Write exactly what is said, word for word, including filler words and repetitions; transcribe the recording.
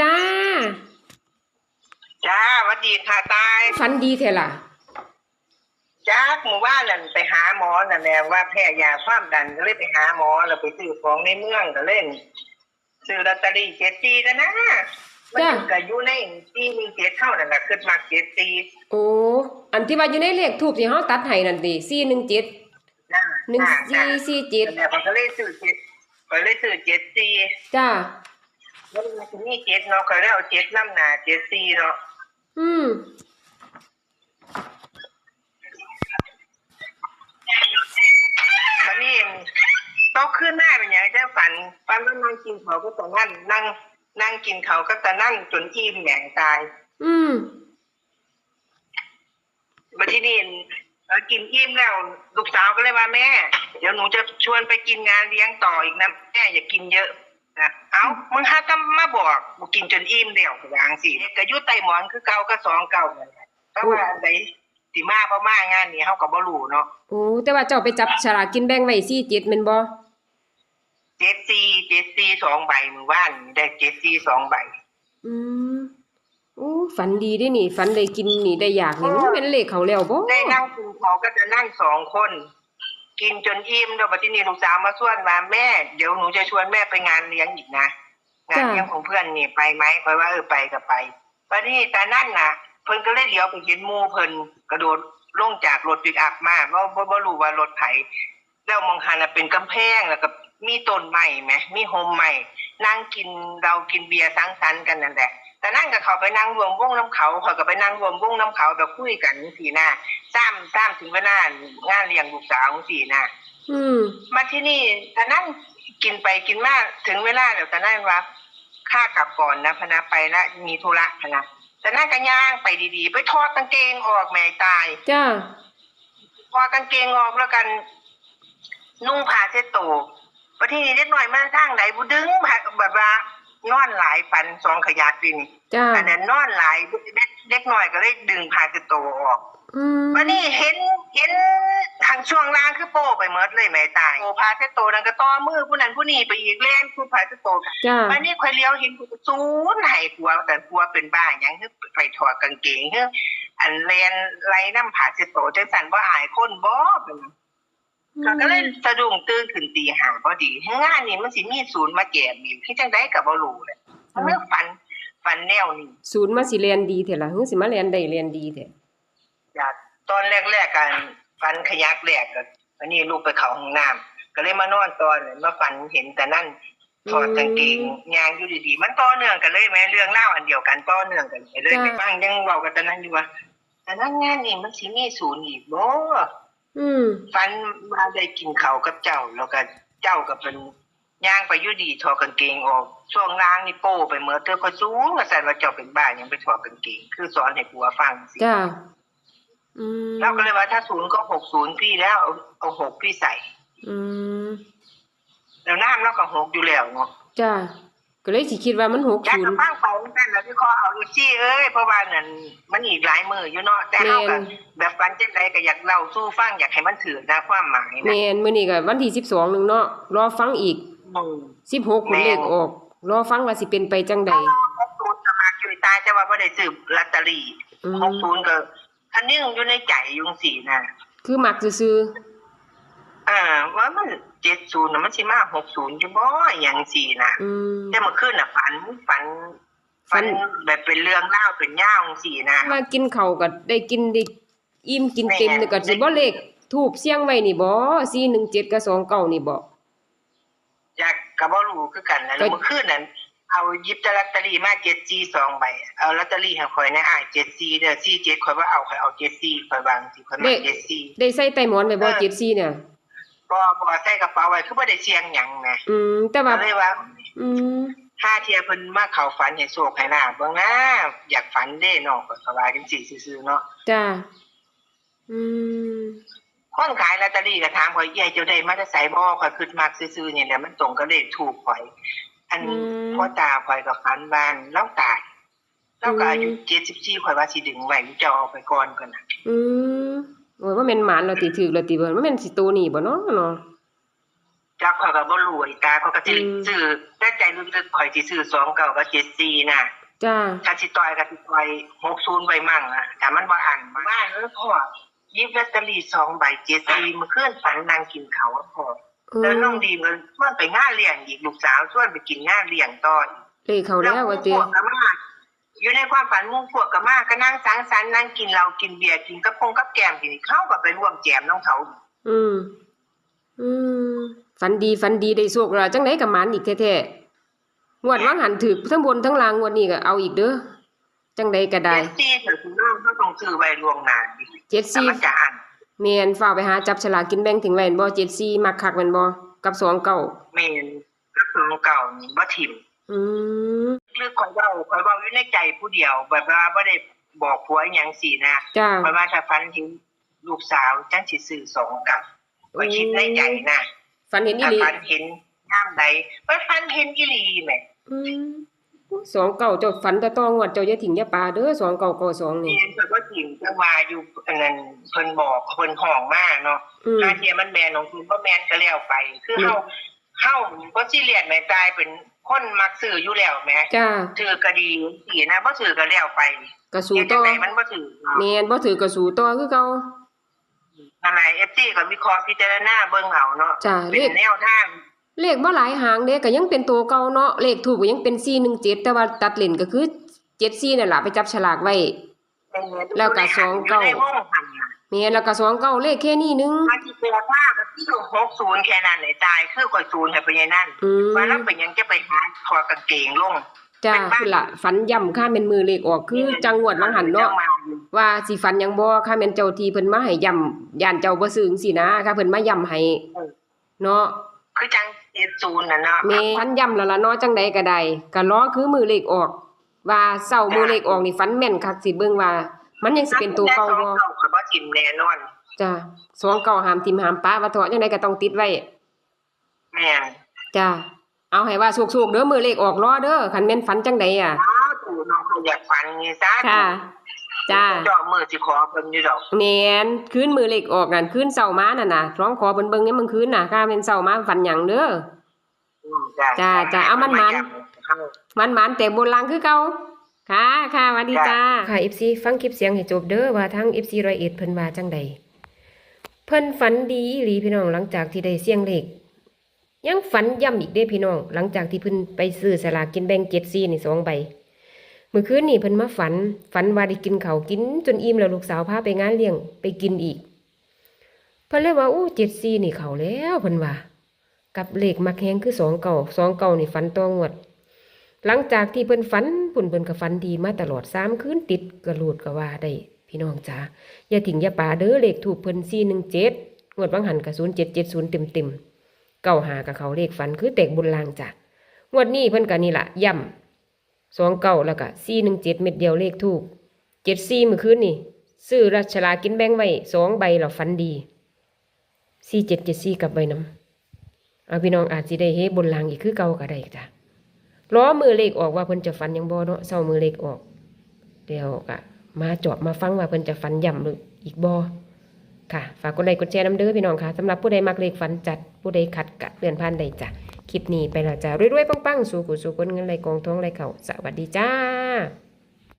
จ้า จ้า หวัดดีค่ะตาย ฝันดีแท้ล่ะ จัก มื้อวานนั่นไปหาหมอนั่นแหละ ว่าแพ้ยาความดัน ก็เลยไปหาหมอ แล้วไปซื้อของในเมือง ก็เลยซื้อลอตเตอรี่เจ็ดสี่นั่นนะ มัน จ้า ก็อยู่ในสี่หนึ่งเจ็ดเท่านั่นล่ะ คิดมักเจ็ดสี่ โอ้ อันที่ว่าอยู่ในเลขธูปที่เฮาตัดให้นั่นติ สี่หนึ่งเจ็ด จ้า หนึ่งสี่สี่เจ็ด จ้า จ้า นั่นแหละ ข้อยก็เลยซื้อเจ็ด ข้อยเลยซื้อเจ็ดสี่ จ้า มันมีเจ็ดเนาะ ข้อยเลยเอาเจ็ดนำหน้า เจ็ดสี่เนาะ อืม บัดนี้ตกคืนมาเป็นหยังจั่งฝัน ฝันว่านั่งกินข้าวกับตานั่น นั่ง นั่งกินข้าวกับตานั่นจนอิ่มแหมตาย อืม บัดทีนี้ เอ่อ กินอิ่มแล้ว ลูกสาวก็เลยว่า "แม่ เดี๋ยวหนูจะชวนไปกินงานเลี้ยงต่ออีกนะ แม่อย่ากินเยอะนะ" เอ้า มึงหาแต่มาบอก กูกินจนอิ่มแล้ว กูว่าจั่งซี้ ก็อยู่ใต้หมอนคือเก่า ก็สองเก้านั่นแหละ แต่ว่าอันใดสิมาบ่มางานนี้ เฮาก็บ่รู้เนาะ โอ้ แต่ว่าเจ้าไปจับฉลากกินแบ่งไว้ สี่เจ็ด แม่นบ่ เจ็ดสี่ เจ็ดสี่ สองใบ มื้อวานนี้ได้ เจ็ดสี่ สองใบ อืม โอ้ ฝันดีเด้นี่ ฝันได้กินนี่ได้อยากนี่ โอ้ มันเป็นเลขเขาแล้วบ่ ได้นั่งกินข้าวกับตานั่นสองคน กินจนอิ่มแล้ว บัดทีนี้ลูกสาวมาชวนว่า "แม่ เดี๋ยวหนูจะชวนแม่ไปงานเลี้ยงอีกนะ งานเลี้ยงของเพื่อนนี่ไปไหม" ข้อยว่า "เออ ไปก็ไป" บัดนี้ตานั่นน่ะ เพิ่นก็เลยเหลียวไปเห็นหมู่เพิ่นกระโดดลงจากรถปิกอัพมา บ่ บ่ บ่รู้ว่ารถไผ แล้วหม่องหั้นน่ะเป็นกำแพง แล้วก็มีต้นไม้แหม มีฮ่มไม้ นั่งกินเหล้ากินเบียร์สังสรรค์กันนั่นแหละ ตานั่นก็เข้าไปนั่งร่วมวงนำเขา ข้อยก็ไปนั่งร่วมวงนำเขา แบบคุยกันจั่งซี้นะ ซ้ำ ซ้ำถึงเวลางานเลี้ยงลูกสาวจั่งซี้นะ อืม มาที่นี่ ตานั่นกินไปกินมา ถึงเวลาแล้ว ตานั่นว่า "ข้ากลับก่อนนะ" พะนะ "ไปละ มีธุระ" พะนะ ตานั่นก็ย่างไปดีๆ ไปถอดกางเกงออกแหมตาย จ้า ถอดกางเกงออกแล้วกัน นุ่งผ้าเช็ดโต บัดทีนี้เด็กน้อยมาทางใดบุ ดึงผ้า แบบว่านอนหลาย ฝันสองขยักเด้นี่ จ้า อันนั้นนอนหลาย เด็ก เด็กน้อยก็เลยดึงผ้าเช็ดโตออก อืม บัดนี้เห็น เห็นข้างช่วงล่างคือโป้ไปหมดเลยแหมตาย โอ้ ผ้าเช็ดโตนั่นก็ต่อมือผู้นั้นผู้นี้ไปอีก แล่นคุบผ้าเช็ดโต จ้า บัดนี้ข้อยเหลียวเห็นผู้สูนให้ผัว แต่ผัวเป็นบ้าหยัง คือไปถอดกางเกง คืออันแล่นไล่นำผ้าเช็ดโตจั่งซั้น บ่อายคนบ่ อืม ข้อยก็เลยสะดุ้งตื่นขึ้นตีห้าพอดี งานนี้มันสิมีศูนย์มาแจมอีก คือจั่งใดก็บ่รู้แหละ เออ มันเลยฝัน ฝันแนวนี้ ศูนย์มาสิแล่นดีแท้ล่ะ คือสิมาแล่นได้แล่นดีแท้ จากตอนแรกๆ กัน ฝันขยักแรกก็ อันนี้ลุกไปเข้าห้องน้ำ ก็เลยมานอนต่อ มาฝันเห็นตานั่นถอดกางเกง อืม ย่างอยู่ดีๆ มันต่อเนื่องกันเลยแหม เรื่องราวอันเดียวกัน ต่อเนื่องกันไปเลย จ้า ไปฟังยังเว้ากับตานั่นอยู่ว่า "ตานั่น งานนี้มันสิมีศูนย์อีกบ่" อืม ฝันว่าได้กินข้าวกับเจ้า แล้วก็เจ้าก็เป็น ย่างไปอยู่ดีถอดกางเกงออก ช่วงล่างนี่โป้ไปหมด เธอข้อยสูงว่าซั่น ว่าเจ้าเป็นบ้าหยังไปถอดกางเกง คือสอนให้ผัวฟังสิ จ้า อืม เราก็เลยว่า "ถ้าศูนย์ก็หกศูนย์พี่แล้ว เอา เอาหกพี่ใส่" อืม แล้วน้ำเราก็หกอยู่แล้วเนาะ จ้า ก็เลยสิคิดว่ามันหกศูนย์ จักก็ฟังไปเหมือนกันนะ วิเคราะห์เอา เอฟซี เอ้ย เพราะว่านั่นมันอีกหลายมื้ออยู่เนาะ แต่เราก็ แม่น แบบฝันจั่งใดก็อยากเล่าสู่ฟัง อยากให้มันถืกนะ ความหมายนะ แม่น มื้อนี้ก็วันที่สิบสองหนึ่งเนาะ รอฟังอีก อืม สิบหก แม่น เลขออก รอฟังว่าสิเป็นไปจั่งใด หกศูนย์ก็มักอยู่ตาย แต่ว่าบ่ได้ซื้อลอตเตอรี่ อืม หกศูนย์ก็ อันนี้อยู่ในใจอยู่จั่งซี้นะ คือมักซื่อๆ เออ ว่ามัน เจ็ดศูนย์ น่ะ มันสิมา หกศูนย์ อยู่บ่ อหยังจั่งซี้นะ อืม แต่เมื่อคืนน่ะฝัน ฝัน ฝัน ฝันแบบเป็นเรื่องราวเป็นยาวจั่งซี้นะ มากินข้าวก็ได้กินได้อิ่มกินเต็ม แม่น นี่ก็สิบ่เลขธูปเสี่ยงไว้นี่บ่ สี่หนึ่งเจ็ด กับ สองเก้า นี่บ่ จักก็บ่รู้คือกันนะ ก็ เมื่อคืนนั้น เอาหยิบแต่ลอตเตอรี่มา เจ็ดสี่ สองใบ เอาลอตเตอรี่ให้ข้อยแหน่อ้าย เจ็ดสี่ เด้อ สี่เจ็ด ข้อยบ่เอา ข้อยเอา เจ็ดสี่ ข้อยว่าจั่งซี้ ข้อยมัก ได้ เจ็ดสี่ ได้ใส่ใต้หมอนไว้บ่ เออ เจ็ดสี่ เนี่ย บ่ บ่ ใส่กระเป๋าไว้ คือบ่ได้เสี่ยงหยังแหม อืม แต่ว่า ก็เลยว่า อืม ห่าเทื่อเพิ่นมาเข้าฝันให้โชคให้ลาภเบิ่งนะ อยากฝันเด้น้อง ข้อยก็ว่าจั่งซี้ซื่อๆ เนาะ จ้า อืม คนขายลอตเตอรี่ก็ถามข้อย "เอื้อย เจ้าได้มาแต่ไสบ่ ข้อยคิดมักซื่อๆ นี่แหละ มันตรงกับเลขธูปข้อย" อัน อืม พ่อตาข้อยก็ฝันว่าลาวตาย ลาวก็อายุ อืม เจ็ดสิบสี่ ข้อยว่าสิดึงไว้ เจ้าเอาไปก่อนก่อนนะ อืม โอ้ย ว่าแม่นหมานแล้วติ ถืกแล้วติ บ่ ว่าแม่นสิโตนี้บ่เนาะ เนาะ จักข้อยก็บ่รู้ไอ้ตา ข้อยก็สิ อืม ซื้อ แต่ใจลึกๆข้อยสิซื้อสองเก้ากับเจ็ดสี่นะ จ้า ถ้าสิต่อยก็สิต่อยหกศูนย์ไว้มั่งอะ ถ้ามันบ่อั้น บ้านเอ้ยพ่อ หยิบลอตเตอรี่สองใบ เจ็ดสี่ มื้อคืนฝันนั่งกินข้าวกับพ่อ อืม แล้วน้องดีมก็ชวนไปงานเลี้ยงอีก ลูกสาวชวนไปกินงานเลี้ยงต่ออีก เลขเข้าแล้วว่าติ หมู่พวกก็มา อยู่ในความฝันหมู่พวกก็มา ก็นั่งสังสรรค์ นั่งกินเหล้า กินเบียร์ กินกับพงกับแกม กิน เขาก็ไปร่วมแจมนำเขา อืม อืม ฝันดี ฝันดี ได้โชคแล้ว จั่งใดก็หมานอีกแท้ๆ งวด แม่น ว่างหันถืกทั้งบนทั้งล่าง งวดนี้ก็เอาอีกเด้อ จั่งใดก็ได้ เจ็ดสี่ ก็คือว่าเราต้องซื้อไว้ล่วงหน้า เจ็ดสี่ แต่มันจะอั้น แม่น ฟ้าวไปหาจับฉลากกินแบ่งถิ้งไว้แม่นบ่ เจ็ดสี่ มักคักแม่นบ่ กับ สองเก้า แม่น กับ สองเก้า นี่บ่ถิ่ม อืม หรือข้อยเว้า ข้อยเว้าอยู่ในใจผู้เดียว แบบว่าบ่ได้บอกผัวอิหยังซี้นะ จ้า ข้อยว่าถ้าฝันเห็นลูกสาวจั่งสิซื้อสองเก้า ข้อยคิดในใจนะ ฝันเห็นอีหลี ถ้าฝันเห็นยามใด มันฝันเห็นอีหลีแหม อืม สองเก้า เจ้าฝันแต่ต่องวด เจ้าอย่าถิ่มอย่าปาเด้อ สองเก้าเก้าสอง นี่ แม่น ข้อยบ่ถิ่ม แต่ว่าอยู่อันนั้น เพิ่นบอก เพิ่นฮ้องมาเนาะ อืม หาเที่ยมันแม่นของเพิ่น บ่แม่นก็แล้วไป คือ อืม เฮา เฮาบ่ซีเรียสแหม จ่ายเป็นคนมักซื้ออยู่แล้วแหม จ้า ถืกก็ดีสินะ บ่ถืกก็แล้วไป ก็สู้ต่อ เฮ็ดจั่งใดมันบ่ถืกเนาะ แม่น บ่ถืกก็สู้ต่อคือเก่า นั่นแหละ เอฟซี ก็วิเคราะห์พิจารณาเบิ่งเอาเนาะ จ้า เป็น เลข แนวทาง เลขบ่หลายหางเด้ ก็ยังเป็นตัวเก่าเนาะ เลขธูปก็ยังเป็น สี่หนึ่งเจ็ด แต่ว่าตัดเล่นก็คือ เจ็ดสี่ นั่นล่ะ ไปจับฉลากไว้ แม่น แล้วก็ อยู่ใน สองเก้า อยู่ในวงหั่นน่ะ แม่น แล้วก็ สองเก้า เลขแค่นี้หนึ่ง อาทิตย์แรกมาก็คือ หกศูนย์ แค่นั้นแหละ จ่ายคือข้อยศูนย์ให้ไปอย่างนั้น อืม ว่าแล้วเป็นหยังจะไปหาถอดกางเกงลง จ้า เป็นบ้า พุ้นล่ะ ฝันย้ำ ค่ะแม่นมื้อเลขออก คือ แม่น จั่งงวดว่างหันเนาะ จั่งว่าอยู่ ว่าสิฝันหยังบ่ ค่ะแม่นเจ้าที่เพิ่นมาให้ย้ำ ย้านเจ้าบ่ซื้อจั่งซี้นะ ค่ะเพิ่นมาย้ำให้ เออ เนาะ คือจั่ง เจ็ดศูนย์ น่ะเนาะ แม่น ฝันย้ำแล้วล่ะเนาะ จั่งใดก็ได้ ก็รอคือมื้อเลขออก ว่าเช้ามื้อเลขออกนี่ฝันแม่นคัก สิเบิ่งว่ามันยังสิเป็นตัวเก่าบ่ สองเก้า ข้อยบ่ถิ่มแน่นอน จ้า สองเก้า ห้ามถิ่มห้ามปะว่าเถาะ จั่งใดก็ต้องติดไว้ แม่น จ้า เอาให้ว่าโชคๆเด้อ มื้อเลขออก รอเด้อ คันแม่นฝันจั่งใดอะ สาธุเนาะ ข้อยอยากฝันนี่ สาธุ ค่ะ จ้า เจ้ามื้อสิขอเพิ่นอยู่ดอก แม่น คืนมื้อเลขออกนั่น คืนเช้ามานั่นน่ะ ลองขอเพิ่นเบิ่งในมื้อคืนน่ะ ค่ะแม่นเช้ามาฝันหยังเด้อ อืม จ้า จ้า จ้า จ้า เอามันหมาน มาย้ำ มันหมานแต่บนล่างคือเก่า ค่ะ ค่ะ สวัสดี จ้า จ้า ค่ะ เอฟซี ฟังคลิปเสียงให้จบเด้อ ว่าทาง เอฟซี ร้อยเอ็ด เพิ่นว่าจั่งใด เพิ่นฝันดีอีหลีพี่น้อง หลังจากที่ได้เสี่ยงเลข ยังฝันย้ำอีกเด้พี่น้อง หลังจากที่เพิ่นไปซื้อสลากกินแบ่ง เจ็ดสี่ นี่ สองใบ มื้อคืนนี่เพิ่นมาฝัน ฝันว่าได้กินข้าว กินจนอิ่มแล้ว ลูกสาวพาไปงานเลี้ยง ไปกินอีก เพิ่นเลยว่า โอ้ เจ็ดสี่ นี่เข้าแล้ว เพิ่นว่า กับเลขมักแฮงคือ สองเก้า สองเก้า นี่ฝันต่องวด หลังจากที่เพิ่นฝันพุ้น เพิ่นก็ฝันดีมาตลอด สามคืนติดกะโลดก็ว่าได้ พี่น้องจ๋า อย่าถิ่มอย่าปาเด้อ เลขธูปเพิ่น สี่หนึ่งเจ็ด งวดว่างหันก็ ศูนย์เจ็ดเจ็ดศูนย์ เต็มๆ เก้าห้า ก็เข้าเลขฝัน คือแตกบนล่างจ้ะ งวดนี้เพิ่นก็นี่ล่ะ ย้ำ สองเก้า แล้วก็ สี่หนึ่งเจ็ด เม็ดเดียวเลขธูป เจ็ดสี่ มื้อคืนนี่ ซื้อสลากกินแบ่งไว้สองใบแล้วฝันดี สี่เจ็ดเจ็ดสี่ กลับไว้นำ เอาพี่น้องอาจสิได้เฮบนล่างอีกคือเก่าก็ได้จ้ะ รอมื้อเลขออกว่าเพิ่นจะฝันหยังบ่เนาะ เช้ามื้อเลขออก แล้วก็มาจอบมาฟังว่าเพิ่นจะฝันย้ำอีกบ่ ค่ะ ฝากกดไลค์กดแชร์นำเด้อพี่น้องค่ะ สำหรับผู้ใดมักเลขฝันจัด ผู้ใดขัดกะเลื่อนผ่านได้จ้ะ คลิปนี้ไปแล้วจ้ะ รวยๆ ปังๆ สู่ผู้สู่คน เงินไหลกองทองไหลเข้า สวัสดีจ้า